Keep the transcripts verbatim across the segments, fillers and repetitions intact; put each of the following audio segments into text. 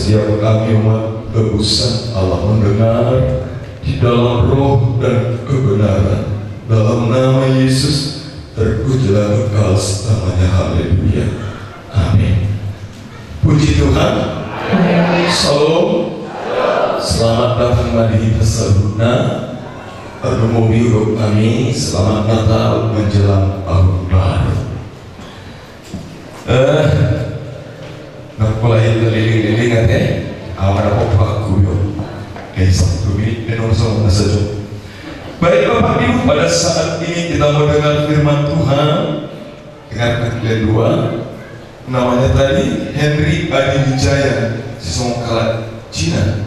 Setiap kami umat tebusan Allah mendengar di dalam roh dan kebenaran. Dalam nama Yesus, terpujilah kekal selamanya. Haleluya. Amin. Puji Tuhan. Shalom. Selamat datang ma di hita saluhutna. Pardomuan hami, selamat Natal menjelang tahun baru. Eh, na pola hita liling-liling ate, awan apa paku yo. Eh, satu menit, eh, nomor satu, masa jo. Baik, Bapak Ibu, pada saat ini kita mau dengar firman Tuhan. Dengarkan kalian dua. Namanya tadi Henry Adi Wijaya, si songon halak Cina.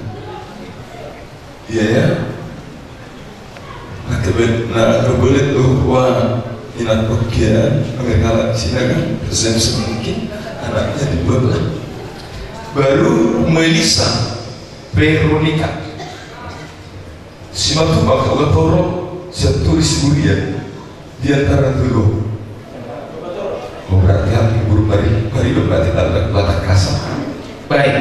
Iya ya. Nah, kebe-, nah, kebelet tuh, wah, inat bagian, Amerika Latina kan, terus yang mungkin anaknya dibuat lah. Baru Melissa Veronica. Si matu maka uga toro, siap tulis buria. Di antara tuduh. Oh, berarti hami burung pari, pari berarti tanda Batak kasar. Baik.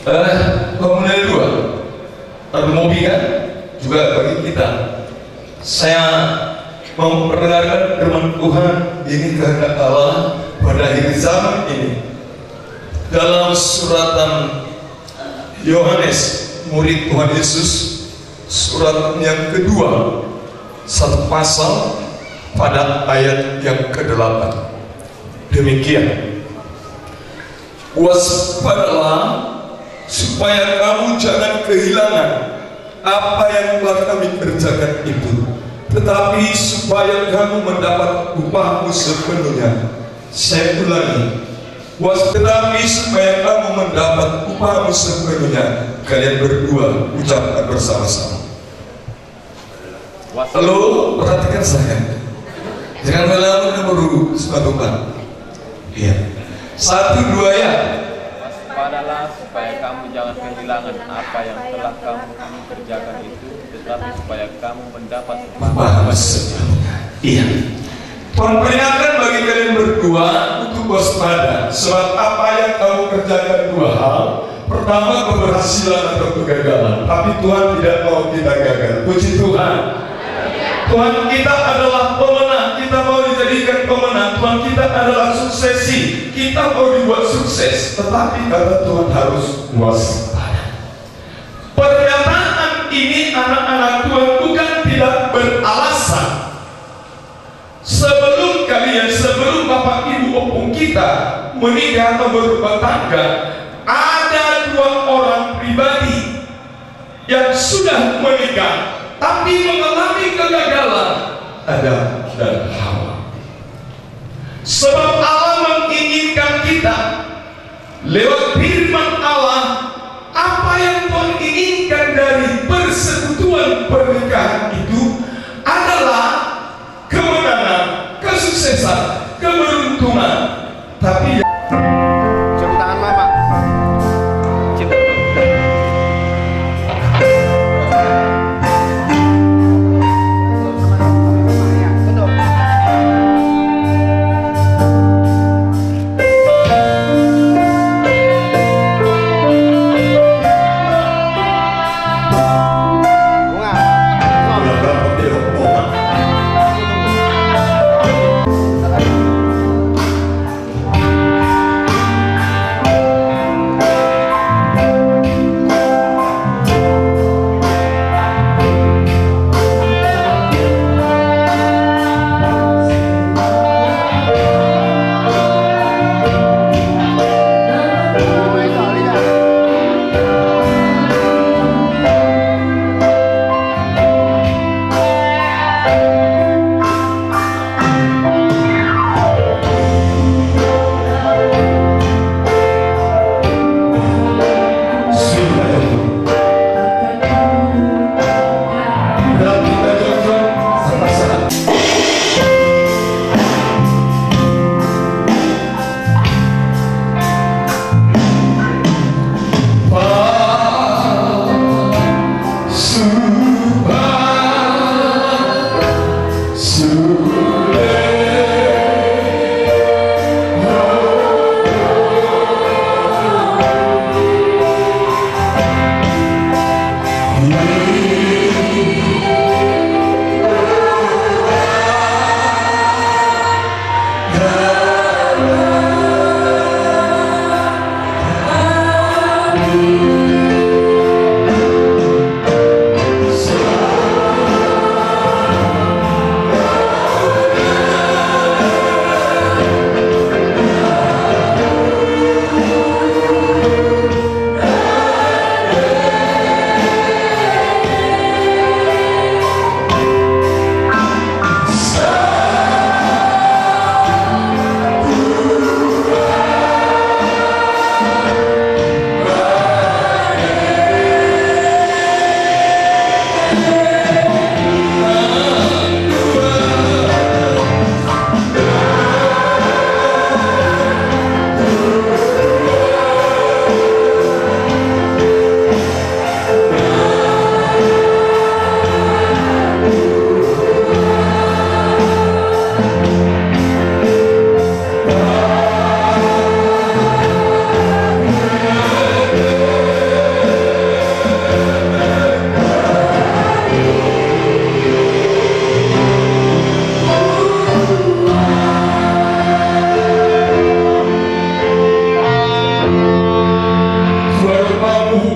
Eh, pemula dua. Pardomuan kan juga bagi kita. Saya mau memperdengarkan firman Tuhan, ini kehendak Allah pada akhir zaman ini. Dalam suratan Yohanes, murid Tuhan Yesus, surat yang kedua, satu pasal pada ayat yang kedelapan. Demikian. Waspadalah supaya kamu jangan kehilangan apa yang telah kami kerjakan itu, tetapi supaya kamu mendapat upahmu sepenuhnya. Saya ulangi, was-, tetapi supaya kamu mendapat upahmu sepenuhnya, kalian berdua ucapkan bersama-sama. Halo, perhatikan saya. Jangan melamun nomor sepatu, Pak. Iya. Satu, dua, ya. Waspadalah supaya kamu jangan kehilangan apa yang telah kamu kerjakan itu, tetapi supaya kamu mendapat upah. Paham maksudnya? Iya. Pemperingaton bagi kalian berdua untuk waspada, sebab apa yang kamu kerjakan dua hal, pertama keberhasilan atau kegagalan, tapi Tuhan tidak mau kita gagal. Puji Tuhan. Tuhan kita adalah pemenang, kita mau dijadikan pemenang, Tuhan kita adalah suksesi, kita mau dibuat sukses, tetapi kata Tuhan harus waspada. Pernyataan ini anak-anak Tuhan bukan tidak beralasan. Sebelum kalian, sebelum Bapak Ibu Opung kita menikah atau berumah tangga, ada dua orang pribadi yang sudah menikah tapi mengalami kegagalan, Adam dan Hawa. Sebab Allah menginginkan kita lewat firman Allah, apa yang Tuhan inginkan dari persekutuan pernikahan itu adalah kemenangan, kesuksesan, keberuntungan. Tapi cium tangan mama. Cium.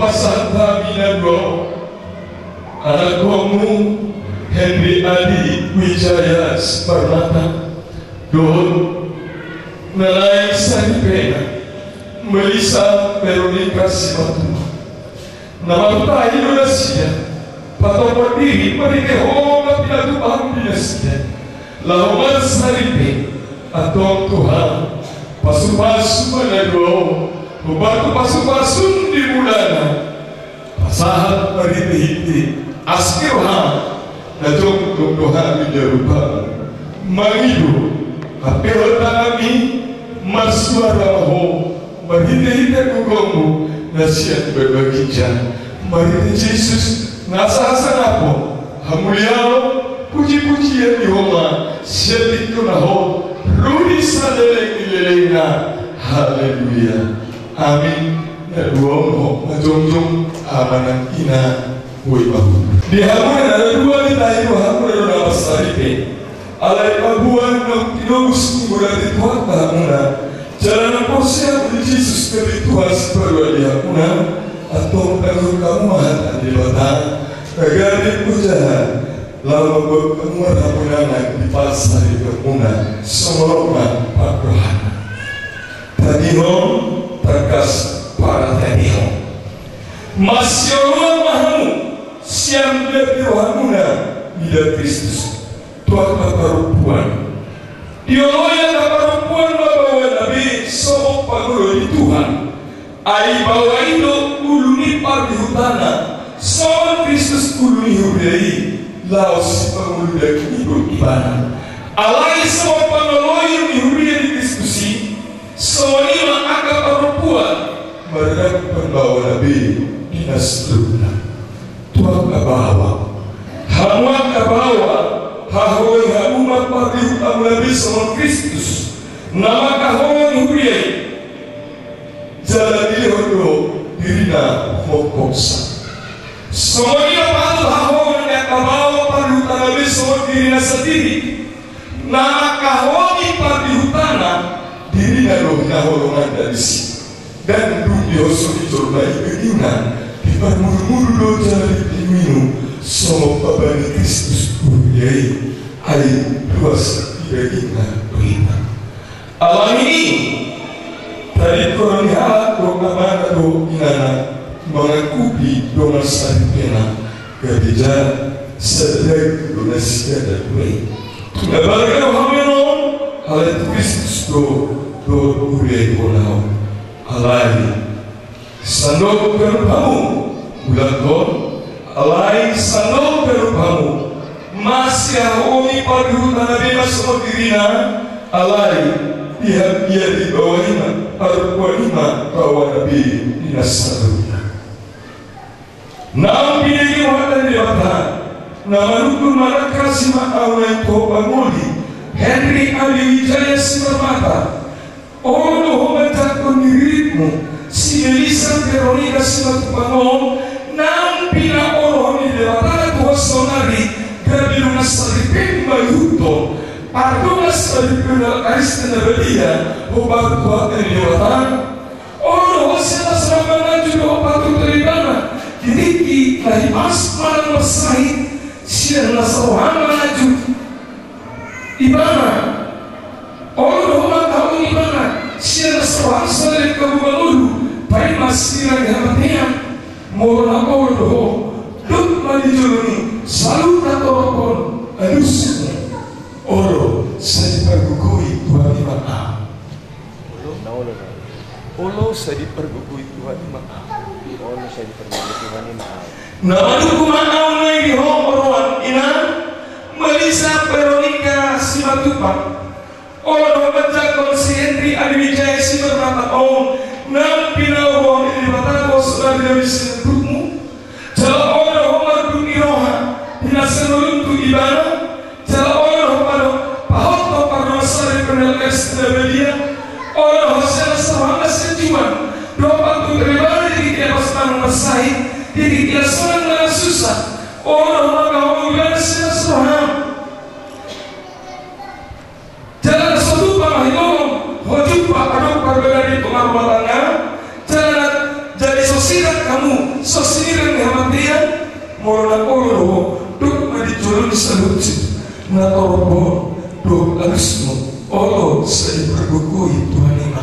Pasahat hami na dua on, anakkonmu Henry Adi Wijaya Simarmata dohot na lain saripena Melisa Veronica Simatupang. Na marhite i do nasida patombon diri marhite ho na pinatupa di nasida laho marsaripe. Antong Tuhan, pasupasu ma na dua on, hombar tu pasupasu ni mulana. Pasahat marhitehite asi ni roham na jongjong do hami di adopanmu mangido, hape hata hami marsuara ma ho marhitehite gogomu na sian Baba Ginjang. Marhite Jesus na hasahasangapon, hamuliaon, pujipujian di ho ma sian tingki on ro di saleleng ni lelengna. Haleluya. Amin. Na dua on ho ma jongjong, ama nang ina. Boi ma ho. Di hamuna na dua on, di tahi do hamuna do na marsaripe. Alai paboa naung tinobus ni bola ni Tuhan hamuna, jala naung porsea di Jesus gabe Tuhan sipalua di hamuna, antong tangihon hamu ma hata ni Debata na gabe pojahan laho mambuat hamu marhamonangan di parsaripeonmuna. Songon on ma pandohanna. Tangihon, tangkas paratandahon. Masioloan ma hamu sian bere ni rohamuna mida Kristus tu angka parompuan. Dioloi angka parompuan ma baoa na be songon pangoloi ni Tuhan. Ai baoa i do ulu ni parihutana, songon Kristus ulu ni huria i, laos sipanguluan i do ibana. Alai songon pangoloi ni huria ni Kristus i, songon i ma angka parompuan, mardalan baoa na be di na saluhutna. Tu angka baoa. Hamu angka baoa, haholongi hamu ma parihutmuna be songon Kristus, na mangkaholongi huria i. Jala dilehon do dirina mangkophop. Songon i ma patut haholongi angka baoa parihutana be songon dirina sandiri. Na mangkaholongi parihutana, dirina do hinaholonganna disi. Ndang dung dihoshot ni jolma i dagingna, diparmudumudu do jala dipinuinum songon paba ni Kristus tu huria i, ai ruas ni dagingna do hita. Alani i, tadingkonon ni halak do amana do inana, mangakupi dongan saripena, gabe ja sada daging do nasida na dua i. Na balga do hami on, alai tu Kristus do, dohot huria i hona on. Alai sandok ganup hamu, mulak on, alai sandok ganup hamu, masihaholongi parihutana be ma songon dirina, alai diha-, ia di baoa i ma, parompuan i ma baoa na be di na saluhutna. Naung pinangido hata ni Debata, na manungkun manangkasi ma au na i tu ho pangoli, Henry Adi Wijaya Simarmata, olo do ho manjangkon ni riritmu, si Melisa Veronica Simatupang on, naung pinaoloi Debata tu ho saonari, gabe dongan saripeon ma ihuthon, pardongan saripeon na Kristen na badia, hombar tu hata ni Debata. Olo do ho sian na so ra manganju dohot patutur ibana, di tingki na hipas manang marsahit, sian na so roham manganju ibana. Olo do ho mangkaholongi ibana, sian na so roham saleleng habuangan ulu, paima sira ni hamatean. Molo na olo do ho, dok ma di jolo ni saluhutna torop on adusmu. Olo, sai dipargogoi Tuhan i ma au. Olo, sai dipargogoi Tuhan i ma au. Olo, sai dipargogoi Tuhan i ma au. Na manungkun ma au na i di ho oroan, ina, Melisa Veronica Simatupang. Olo do ho manjangkon si Henry Adi Wijaya Simarmata on, naung pinaoloi Debata tu ho saonari gabe sinandukmu. Jala olo do ho mardungani roha di na so nuntu ibana. Jala olo do ho pado, pahothon pardongan saripeon na Kristen na badia. Olo do ho sian na so roham na sianjuan, dohot patutur ibana di tingki na hipas manang marsahit, di tingki na sonang manang susa. Olo do ho mangkaholongi ibana sian na so roham. Jala na so tupa ma hita on, ho jumpa adong parbedaan di tonga rumah tangga. Jala na jadi so sirang hamu, Torobo dohot alusmu, olo sai dipargogoi Tuhan i ma.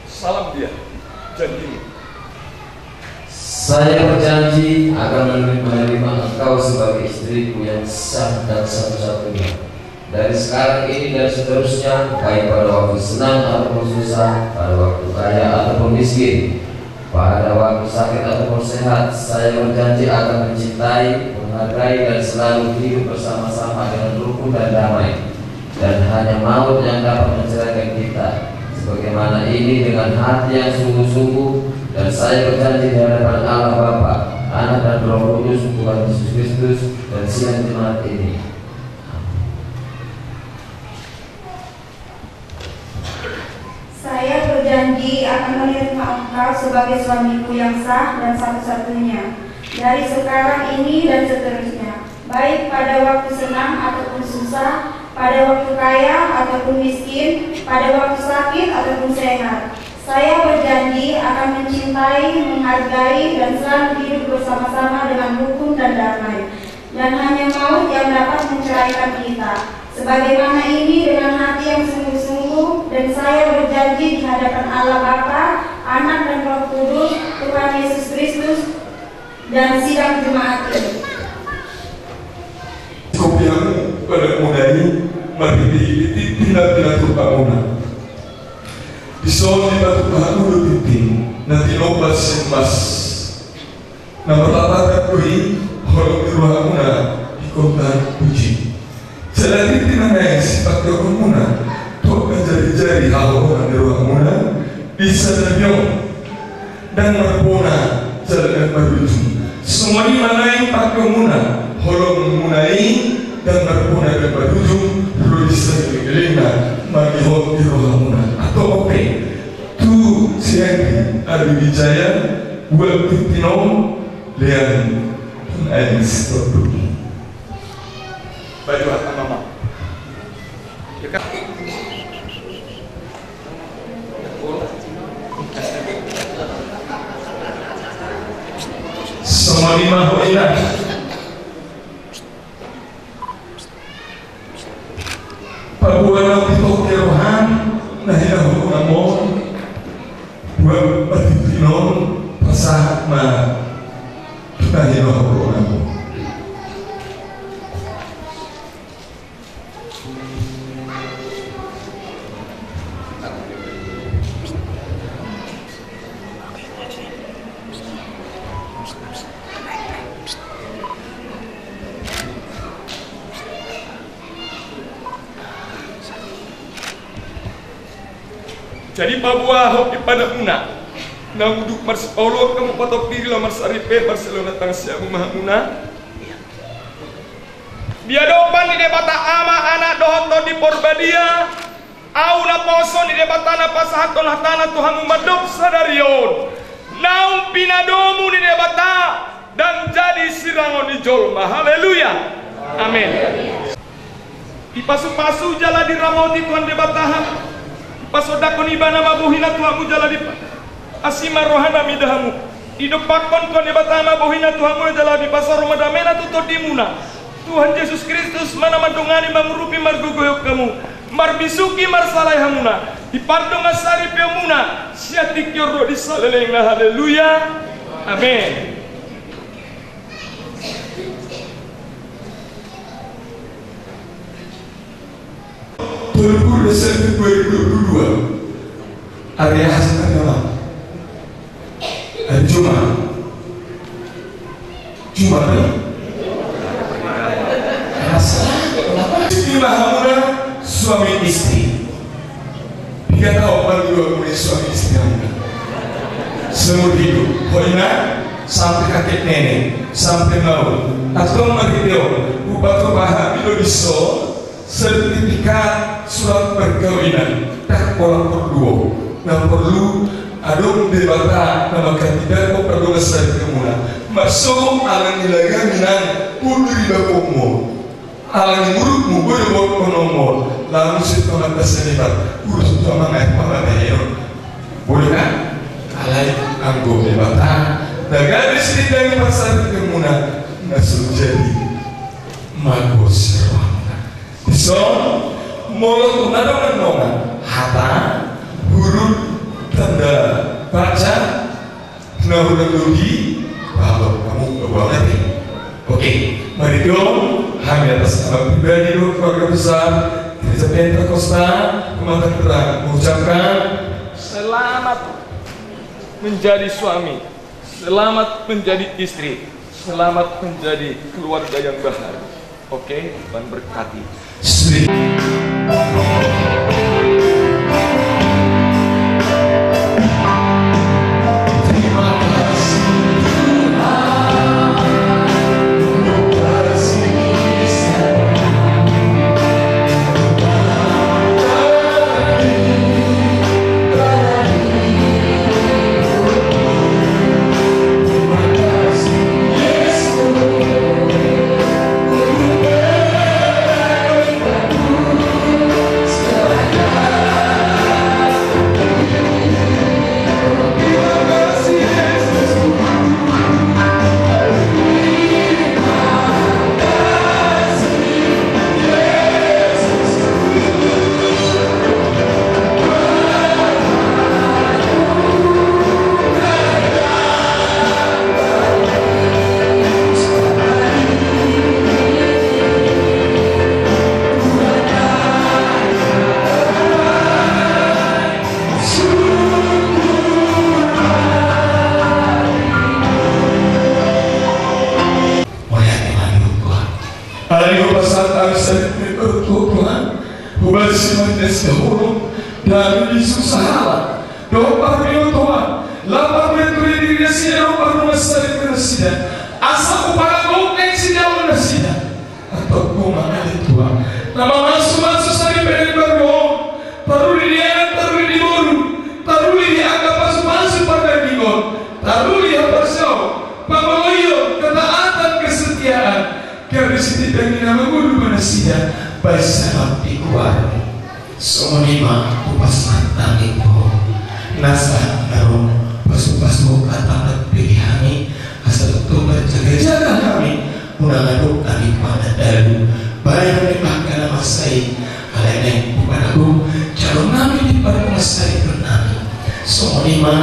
Salam dia, janjimu. Saya berjanji akan menerima engkau sebagai istriku yang sah dan satu-satunya. Dari sekarang ini dan seterusnya, baik pada waktu senang ataupun susah, pada waktu kaya ataupun miskin, pada waktu sakit ataupun sehat, saya berjanji akan mencintai, menghargai, dan selalu hidup bersama-sama dengan rukun dan damai. Dan hanya maut yang dapat menceraikan kita. Sebagaimana ini dengan hati yang sungguh-sungguh, dan saya berjanji di hadapan Allah Bapa, Anak, dan Roh Kudus, Tuhan Yesus Kristus, dan sidang jemaat ini. Saya berjanji akan menerima engkau sebagai suamiku yang sah dan satu-satunya, dari sekarang ini dan seterusnya, baik pada waktu senang ataupun susah, pada waktu kaya ataupun miskin, pada waktu sakit ataupun sehat. Saya berjanji akan mencintai, menghargai, dan selalu hidup bersama-sama dengan rukun dan damai. Dan hanya maut yang dapat menceraikan kita. Sebagaimana ini dengan hati yang sungguh-sungguh, dan saya berjanji di hadapan Allah Bapa, Anak, dan Roh Kudus, Tuhan Yesus Kristus, dan sidang jemaat ini. Kopiamu pada mudai, marhitehite tintin na pinaturpamuna. Dison dipaturpamu do tintin na tinopa sian mas. Na marlapatan do i holong ni rohamuna di kota puji. Jala tintin na naeng sipangkeonmuna tu angka jarijari haholongan ni rohamuna di sadari on. Ndang marbona jala ndang marujung. Songon i ma naeng pangkeonmuna, holongmuna i ndang marbona ndang marujung, ro di saleleng ni lelengna, mangihut di rohamuna. Antong ope. Tu si Henry Adi Wijaya, buat tintin on, lean, aeng sitonduk. Baju hata mama. Songon i ma ho ina. Paboa naung ditoke roham na hinaholongan on, buat tintin on, pasahat ma tu na hinaholongan on. Jadi paboa hot di pandanmuna, naung duk marsipaoloan hamu, patok diri laho marsaripe, marsioloan tangan sian hamu ma hamuna. Di adopan ni Debata Ama, Anak dohot Tondi Porbadia, ahu naposo ni Debata na pasahathon hatana tu hamu mandok sadari on. Naung pinadomu ni Debata, ndang jadi sirangon ni jolma. Haleluya. Amen. Dipasupasu jala diramoti Tuhan Debata hamu. Dipasondangkon ibana ma bohina tu hamu jala di Asi ma rohana mida hamu. Didompakkon Tuhan Debata ma bohina tu hamu jala dipasaor ma damena tu tondimuna. Tuhan Jesus Kristus ma na mandongani, mangurupi, margogoihon hamu, marbisuhi, marsalai hamuna, dipardongan saripeonmuna sian tingki on ro di salelengna. Haleluya. Amen. Tolu puluh Desember dua ribu dua puluh dua, hari Ahad, hari apa? Hari Jumat. Jumat, ya? Ahad. Kenapa? Di rumah hamuna suami istri. Piga taon ma dua hamuna suami istri hamuna? Seumur hidup. Ho ina, sampe kakek nenek, sampe maut. Antong marhite on, hupatupa hami do dison sertifikat surat perkawinan, ndang pola porlu. Na porlu, adong Debata na manghatindanghon pardongansaripeonmuna. Marsogot ala ni lagam i nang, undur i bakonmu. Ala ni murukmu, boi do botohononmu, laho muse tu amanta seniman, urus tu amang, eh, amang, eh, boi kan? Alai anggo Debata, Tagan di sitindangi parsaripeonmuna na so jadi magos rohamuna. Dison, molo tung adong annon hata, huruf, tanda baca, na hurang logi, bapak kamu keluar lagi. Oke, mari dong, kami atas nama pribadi dan keluarga besar Gereja Petra Costa Pematang Terang mengucapkan selamat menjadi suami, selamat menjadi istri, selamat menjadi keluarga yang bahagia. Oke, Tuhan berkati. Mauliate ma di Ho Tuhan. Alani i hupasahat hami saripeon ni Tuhan, hubahen ma di na sitaonon, dame ni Jesus sahala dohot parbinotoan, laho parulian tu diri nasida dohot pardomuan saripeon nasida, asa hupagohi nasida, asa Antong Ho ma ale Tuhan na mamasumasu saripeon baru on, taruli di anak, taruli di boru, taruli di angka pasupasu pardagingkon, taruli haporseaon, pangoloion, ketaatan, kesetiaan, gabe sitindangi na mangolu ma nasida bahen sangap di goarMu. Songon i ma hupasahat hami tu Ho, nasa na ro, pasupasu hata pangkataion hami, asa tongtong marjagajaga hami, unang adong hami panandalu bahen ni angka na masa i, alai naeng hupanagum jalo nami di pardomuan saripeon nami. Songon i ma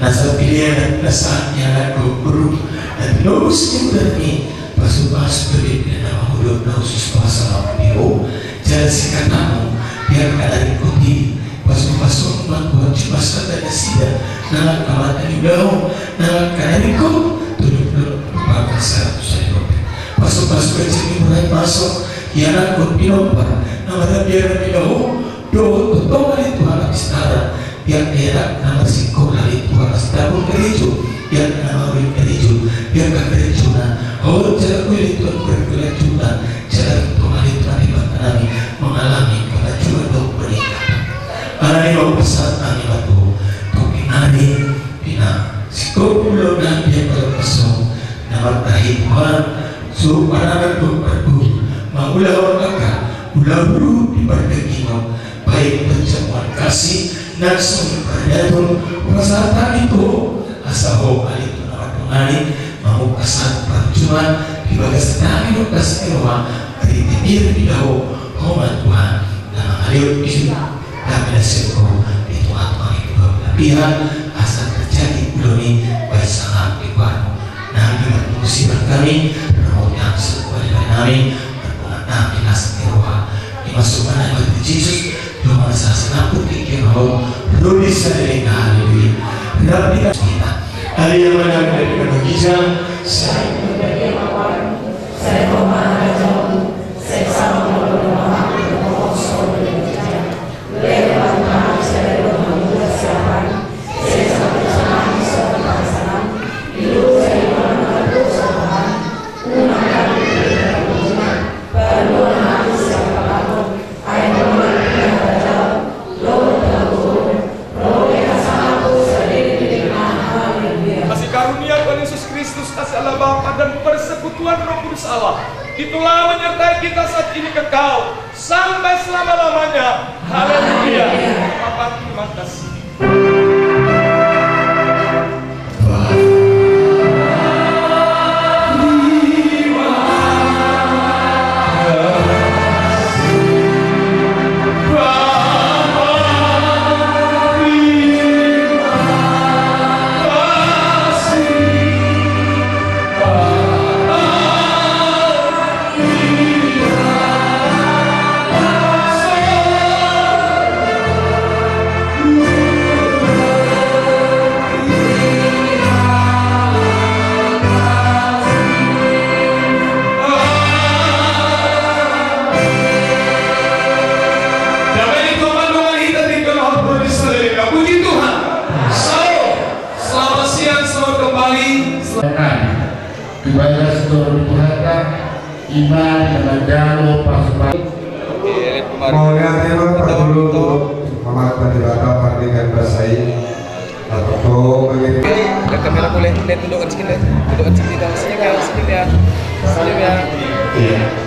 nasa pelean, nasa ianakhon boru na tinobus ni udarMi, pasupasu dohot pelean na mangolu na hushus pasangap di Ho, jala sikatamu di angka na ringkot i, pasupasu ma Tuhan, jumasa ma nasida, nang angka mata ni ulaon, nang angka na ringkot, tunduk dohot pangkasar tu saripeon. Pasupasu ma Ho, jala murah maso, ianakhon pinompar na mardalan di ulaon, dohot tongtong ale Tuhan na pistara, di angka anak na marsikola ale Tuhan, na sitambul karejo, di angka na marulik karejo, di angka karejona, horja ale Tuhan berkelanjutan, jala tongtong ale Tuhan di bangsa nami mengalami kemajuan dohot peningkatan. Alani i ma hupasahat hami ma tu Ho, tu pinggan ni na singkop ni ulaon nami di angka na marhaha Tuhan, suhut parangan dohot parbue, mangulahon angka ulaon luhut di pardagingon, bahen panjamoan kasih nang songon i paradaton, hupasahat hami tu Ho, asa Ho ale Tuhan na mandongani, mamungka sahat parjumpa di bagasan hami dohot bagasan ni roha, marhite pir ni Ho, Ho ma Tuhan na mangalehon i. Kami na singkop di tongatonga ni kebabenapian, asa terjadi ulaon i bahen sangap di goarMu. Nang di bagasan hami, ramoti hami singkop di bagasan nami, parpunguan nami, las ni roha. Ima sumana ima di Jesus, ima na sasinampun tingki na ho, rodi saleleng. Haleluya. Rapi kasih kita. Haleluya, mana dari kena ginjal, sai Kasih karunia Tuhan Yesus Kristus, kasih Allah Bapa, dan persekutuan Roh Kudus Allah, itulah menyertai kita saat ini kekal sampai selama-lamanya. Haleluya. Bapa, terima kasih. Tubagas tu Tuhanta, ima na manjalo pasupasu. Mauliate ma parjolo tu Amanta Debata pardenggan basa i. Lapato mangeri. Lihat kamera boleh, lihat duduk di sini, lihat duduk di sini, dah. Senyum ya, senyum ya, senyum ya. Iya.